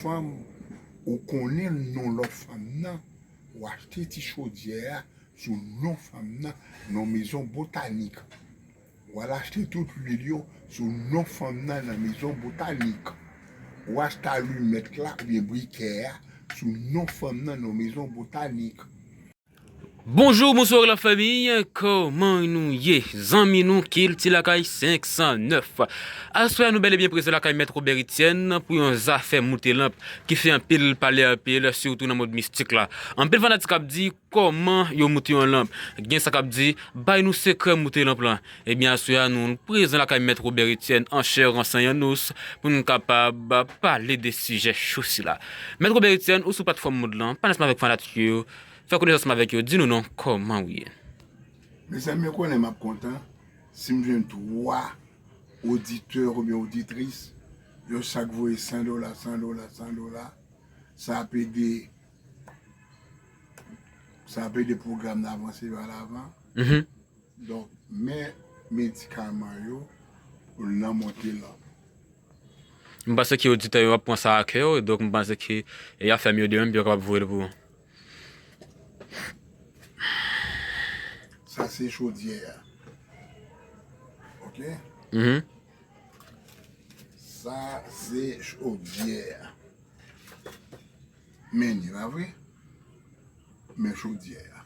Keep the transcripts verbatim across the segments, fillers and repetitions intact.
fanm, ou konnen non lòt fanm nan, ou achte ti chodyè a sou non fanm nan nan mezon botanik. W al achte tout lwil yo sou non fanm nan nan mezon botanik. Ou achte alimèt la oubyen brikè a sou non fanm nan nan mezon botanik. Bonjou, bonswa la fanmi, kòman nou ye? Zanmi nou Kilti Lakay senk san nèf. Aswè a nou bèl e byen prezan lakay Mèt Robert Etienne pou yon zafè moute lanp ki fè anpil pale anpil, sitou nan mond mistik la. Anpil fanatik ap di kòman yo moute yon lanp. Gen sa k ap di bay nou sekrè moute lanp lan. Ebyen aswè a nou prezan lakay Mèt Robert Etienne an chè an sann an ous pou nou kapab pale de sijè cho sila. Mèt Robert Etienne, ou sou platfòm Mond lan, pale ansanm avèk fanatik yo, fè konesans ansanm avèk yo, di nou non, kòman ou ye? Mezanmi, ou konnen m ap kontan si m jwenn twa oditè oubyen oditris, yo chak voye san dola, san dola, san dola. Sa ap ede, sa ap ede pwogram nan avanse pa lavan. Donk, men medikaman yo nan monte lanp. M panse ke oditè yo ap pran sa a kè yo, donk m panse ke y ap fè m yo de menm, yo kapab voye l pou ou. Sa se chodyè a. Ok? Sa se chodyè a. Men li, pa vre? Men chodyè a.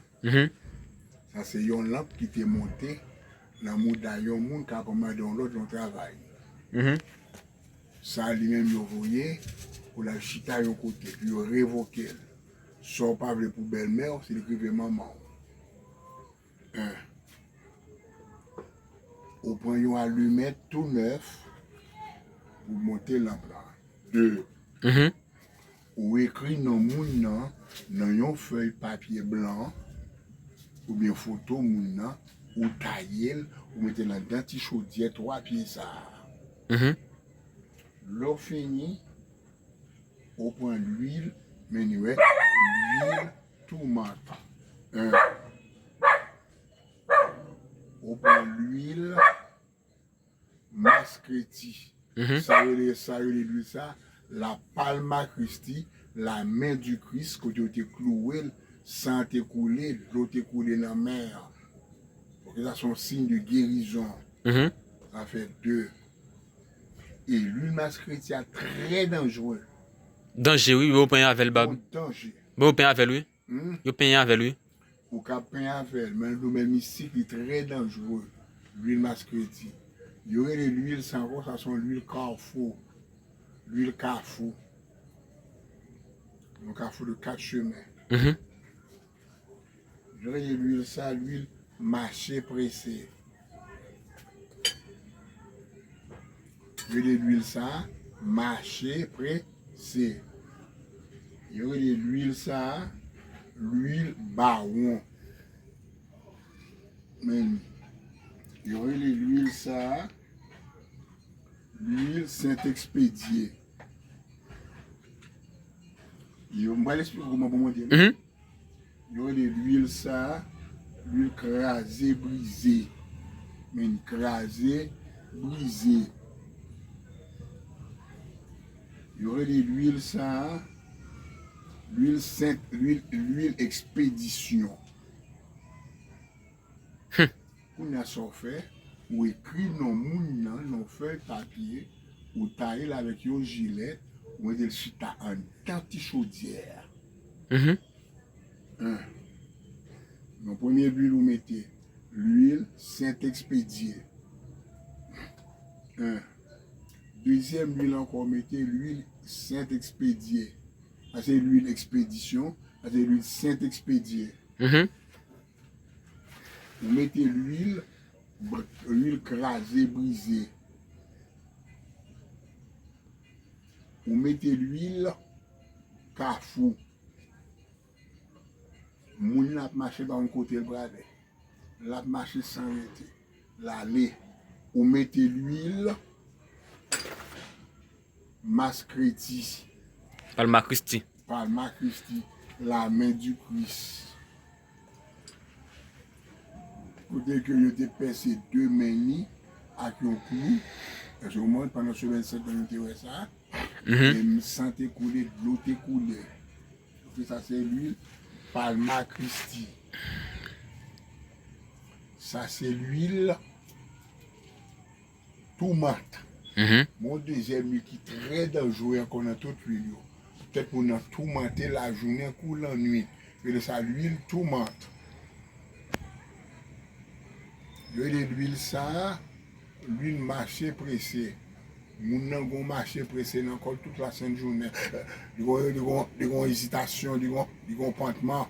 Sa se yon lanp ki te monte nan mouda yon moun k ap mande yon lòt yon travay. Sa li menm yo voye pou l al chita yon kote, pou yo revoke l. Sa w pa vle pou bèlmè w, se li k rive manman w. En. Ou pran yon alimèt tou nèf pou monte lanp lan. De. Ou ekri non moun nan nan yon fèy papye blan oubyen foto moun nan, ou taye l, ou mete l anndan ti chodyè twa pye sa a. Lè w fini, ou pran lwil, men ni wè, lwil tomat. En. Ou pran lwil maskreti. Sa yo rele, sa yo rele lwil sa, la palma Christi, la men di Kris, kote yo te klouwe l, san te koule, dlo te koule nan men an. Ok, sa se yon siy de gerizon. Sa fè de. E lwil maskreti a trè danjere. Danje wi, yo penyen avè l bab. Bon, danje. Bon, yo penyen avè l wi. Yo penyen avè l wi. Ou ka penyen avè l, men nan domèn mistik, li trè danjere. Lwil maskreti. Yo rele lwil sa ankò, sa se yon lwil kafou. Lwil kafou. Yon kafou de kat chemen. Yo rele lwil sa lwil mache prese. Yo rele lwil sa mache prese. Yo rele lwil sa lwil bawon. Men li. Yo rele lwil sa lwil Sentespedye. Yo, m pral eksplike kòman pou mwen di l. Yo rele lwil sa lwil kraze brize. Men kraze brize. Yo rele lwil sa lwil sent, lwil, lwil ekspedisyon. Kounye a sa w fè, ou ekri non moun nan nan yon fèy papye, ou taye l avèk yon jilèt, ou mete l chita anndan ti chodyè a. En. Nan premye lwil ou mete lwil Sentespedye. En. Dezyèm lwil ankò, ou mete lwil Sentespedye. Sa se lwil ekspedisyon, sa se lwil Sentespedye. Ou mete lwil, lwil kraze brize. Ou mete lwil kafou. Moun nan ap mache pa yon kote l prale. L ap mache san rete. L ale. Ou mete lwil maskreti. Palma Christi. Palma Christi, la men di Kris. Kote ke yo te pèse de men li ak yon klou. Èske w konprann? Pandan semèn sent lan nou te wè sa. Mhm. E m san te koule, dlo te koule. Ok, sa se lwil Palma Christi. Sa se lwil toumant. Mhm. Gon dezyèm lwil ki trè danjere ankò nan tout lwil yo. Kèk moun nan toumante lajounen kou lannwit. Yo rele sa lwil toumant. Yo rele lwil sa a lwil mache prese. Moun nan gon mache prese nan kò l tout lasent jounen. Li gon, li gon, li gon ezitasyon, li gon, li gon pantman.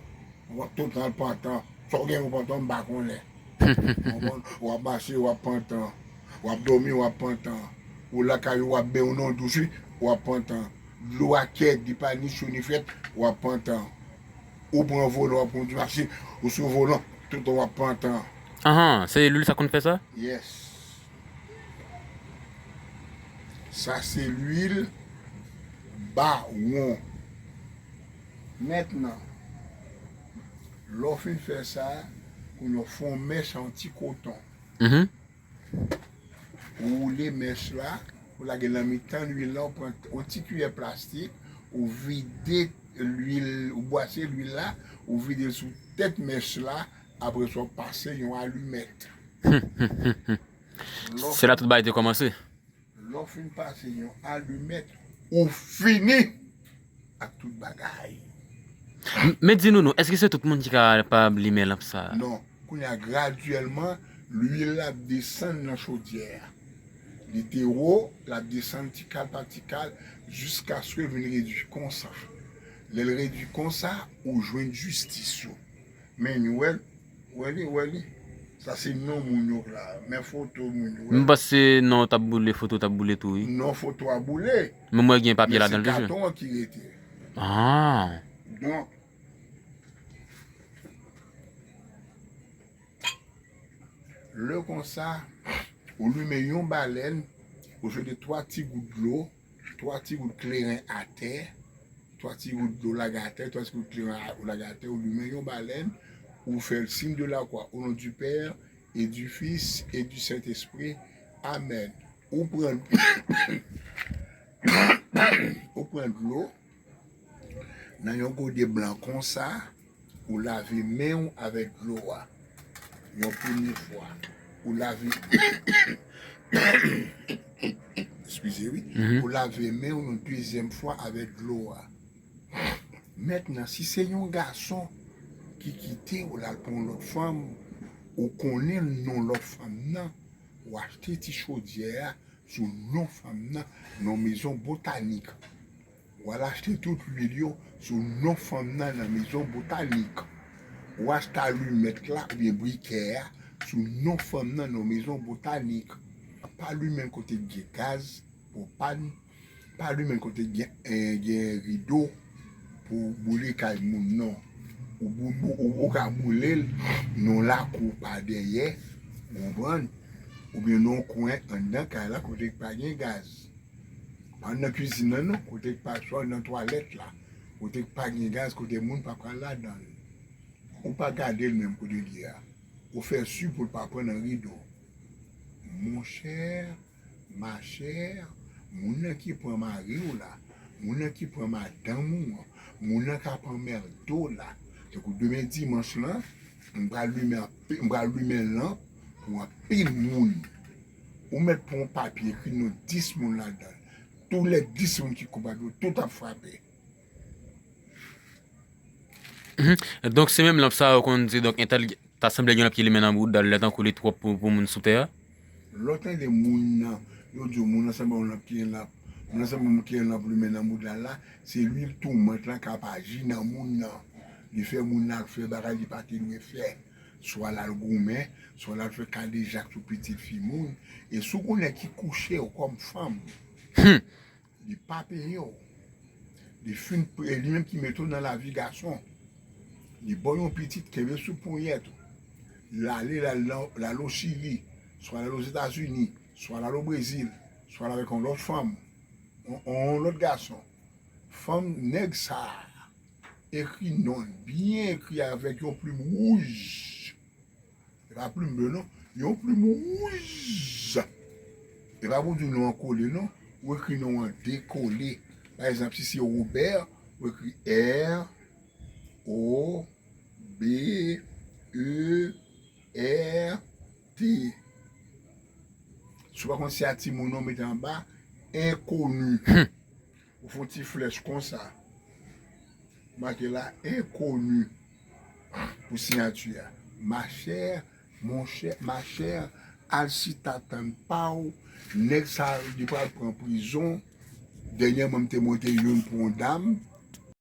Tout tan l pantan. Sa w gen yon pantan, m pa konnen. Konprann? W ap mache, w ap pantan. W ap dòmi, w ap pantan. Ou lakay ou, w ap benyen w nan douch, wi, w ap pantan. Dlo a kèd, li pa ni cho ni frèt, w ap pantan. Ou pran volan, w ap kondui machin, ou sou volan, tout tan w ap pantan. Ahan, se lwil sa konn fè sa? Yes. Sa se lwil bawon. Mentnan, lè w fin fè sa, kounye a w fè yon mèch an ti koton. Mhm. Ou woule mèch la, ou lage l nan mitan lwil la, ou pran yon ti kiyè plastik, ou vide lwil, ou bwase lwil la, ou vide l sou tèt mèch la, apre sa w pase yon alimèt. Lè w Se la tout bagay te kòmanse. Lè w fin pase yon alimèt, ou fini ak tout bagay. M- Men di nou non, èske se tout moun ki kapab limen lanp sa a? Non. Kounye a, gradyèlman, lwil la ap desann nan chodyè a. Li te wo, l ap desann ti kal pa ti kal, jiskaske l vin redui konsa. Lè l redui konsa, ou jwenn jistis ou. Men, ou wè, wè li, wè li. Sa se non moun yo la. Men foto moun yo, wè. M panse non t ap boule, foto t ap boule tou, wi. Non foto a boule. Men m wè gen papye Men se ladan l toujou. Katon an ki rete. Ah. Donk, lè konsa, ou limen yon balèn, ou jete twa ti gout dlo, twa ti gout kleren atè, twa ti gout dlo lage atè, twa ti gout kleren a- ou lage atè, ou limen yon balèn, ou fè l siy de lakwa, au nom du Père, et du Fils, et du Saint-Esprit. Amèn. Ou pran, ou pran dlo, nan yon gode blan konsa, ou lave men w avèk dlo a. Yon premye fwa, ou lave, eskize wi, Mhm. ou lave men w yon dezyèm fwa avèk dlo a. Mentnan, si se yon gason ki kite w, l al pran yon lòt fanm, ou konnen non lòt fanm nan, ou achte ti chodyè a sou non fanm nan, nan mezon botanik. Ou al achte tout lwil yo sou non fanm nan nan mezon botanik. Ou achte alimèt la oubyen brikè a sou non fanm nan nan mezon botanik. Pa limen l kote k gen gaz, pwopàn, pa limen l kote k gen, eh, gen rido pou boule kay moun non. Ou, bou- bou- ou, ou ka boule l nan lakou pa dèyè, ou konprann? Oubyen nan yon kwen anndan kay la kote k pa gen gaz. Pa nan kizin nan non, kote k pa swa nan twalèt la, kote k pa gen gaz, kote moun pa pral ladan l. Ou pa gade l menm kote l ye a. Ou fè si pou l pa pran nan rido. Monchè, machè, moun nan ki pran mari w la, moun nan ki pran madanm ou an, moun nan k ap anmède w la, tankou demen dimanch lan, m pral limen anpi- m pral limen lanp pou anpil moun. Ou mèt pran yon papye, ekri non dis moun ladan l. Tou lè dis moun ki koupab yo, tout ap frape. Mhm. Donk, se menm lanp sa yo konn di, donk, entèl ta sanble gen lanp ki limen nan bouda l, lè tankou li twòp pou, pou moun sou tè a? Lè w tande moun nan, yo di w moun nan sanble yon lanp ki gen lanp, moun nan sanble yon moun ki gen lanp limen nan bouda l la, se lwil toumant lan k ap aji nan moun nan. Li fè moun nan al fè bagay li pa te dwe fè. Swa l al goumen, swa l al fè kadejak sou pitit fi moun. E si w gon nèg ki kouche w kòm fanm, Hmm. li pa peye w. Li fin pre- li menm ki mete w nan lavi gason. Li ba w yon pitit, kenbe sou ponyèt ou. L ale, l al nan- l al o Chili, swa l al Ozetazini, swa l al o Brezil, swa l avèk yon lòt fanm, yon, yon lòt gason. Fanm nèg sa a, ekri non l, byen ekri avèk yon plim wouj. E pa plim ble non, yon plim wouj. E pa pou di w non an kole non. Ou ekri non an dekole. Pa egzanp, si se Robert, ou ekri R O B E R T. Si w pa konn siyati moun nan, mete anba enkoni. Ou fè yon ti flèch konsa. Make la enkoni pou siyati a. Ma chère, mon cher, ma chère, al chita tann pa w. Nèg sa yo, li pral pran prizon. Dènyèman, m te monte youn pou yon dam.